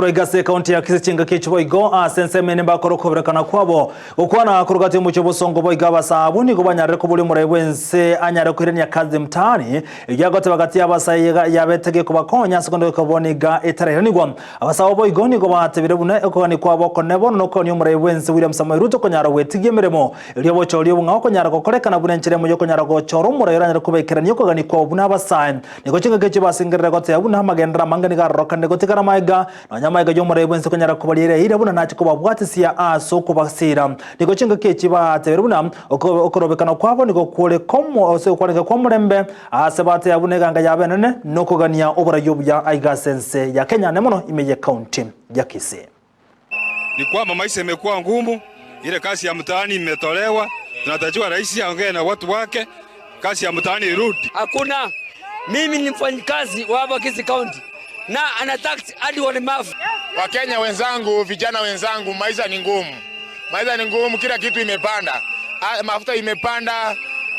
Korwa kaunti ya Kisii chingaki chiboigo ase ensemo ene mbakora okoberekana kwabo gokwana korogati omochie bosongo boigo abasabu nigo banyarire kobori omorai bwense anyare koirania kazi mtaani egiagoteba gati y'abasae yabetege kobakonya ase konde koboniga etarairanigwa. Abasabu boigo nigo batebire buna okogania kwabo okone bono nokogania omorai bwense William Samoei Ruto konyara gwetigia emeremo erio obochori obong'ao okonyara gokorekana buna enchera emo yokonyara gochora omorai oranyare kobaikerania okogania kwabo buna abasae. Nigo chingaki echio basengerere goteba buna amagenderero amange nigo arorokanire gotigara amaega, nonya amaega y'omorai bw'ense konyara kobariera eira buna nache kobabwatisia ase okobasiira. Nigo chingaki echi batebire buna okorobekana kwabo nigo kore komo ase okwarenge kw'omorembe, aase bateba buna eganga yabo enene nokogania oborai obuya aiga ase ense ya Kenya ne mono ime y'ecounty ya Kisii. Ni kwamba maisha imekuwa ngumu, ile kazi ya mtaani imetolewa. Tunatakiwa rais aongee na watu wake, kazi ya mtaani irudi. Hakuna. Mimi ni mfanyikazi wa hapa Kisii County na ana tax hadi walemavu. Wakenya wenzangu, vijana wenzangu, maisha ni ngumu, maisha ni ngumu, kila kitu imepanda, mafuta imepanda,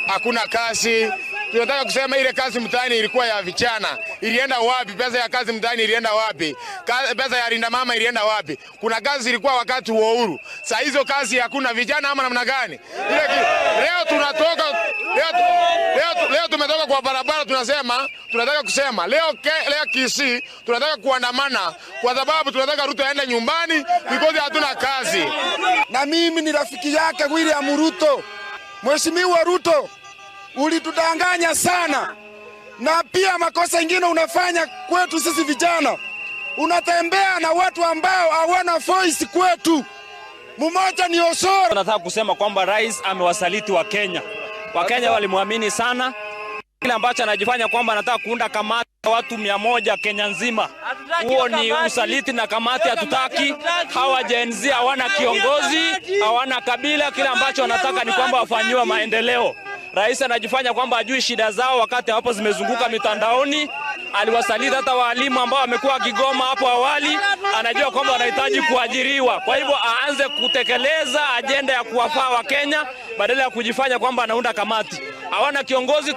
hakuna kazi. Tunataka kusema ile kazi mtaani ilikuwa ya vijana, ilienda wapi? Pesa ya kazi mtaani ilienda wapi? Pesa ya Linda Mama ilienda wapi? Kuna kazi ilikuwa wakati wa uhuru, saa hizo kazi hakuna vijana ama namna gani? Ile leo tunatoka leo, leo, leo tumetoka kwa barabara, tunasema tunataka kusema leo, leo Kisii tunataka kuandamana kwa sababu tunataka Ruto aende nyumbani because hatuna kazi. Na mimi ni rafiki yake William Ruto. Mheshimiwa Ruto, ulitudanganya sana, na pia makosa ingine unafanya kwetu sisi vijana, unatembea na watu ambao hawana voice kwetu. Mmoja ni Osoro. Nataka kusema kwamba rais amewasaliti Wakenya. Wakenya walimwamini sana. Kile ambacho anajifanya kwamba anataka kuunda kamati ya watu 100 Kenya nzima, huo ni usaliti na kamati hatutaki. Hawa Gen Z hawana kiongozi, hawana kabila. Kile ambacho wanataka ni kwamba wafanyiwe maendeleo. Rais anajifanya kwamba ajui shida zao wakati hapo zimezunguka mitandaoni. Aliwasaliti hata walimu ambao wamekuwa wakigoma hapo awali. Anajua kwamba wanahitaji kuajiriwa, kwa hivyo aanze kutekeleza ajenda ya kuwafaa Wakenya badala ya kujifanya kwamba anaunda kamati. Hawana kiongozi.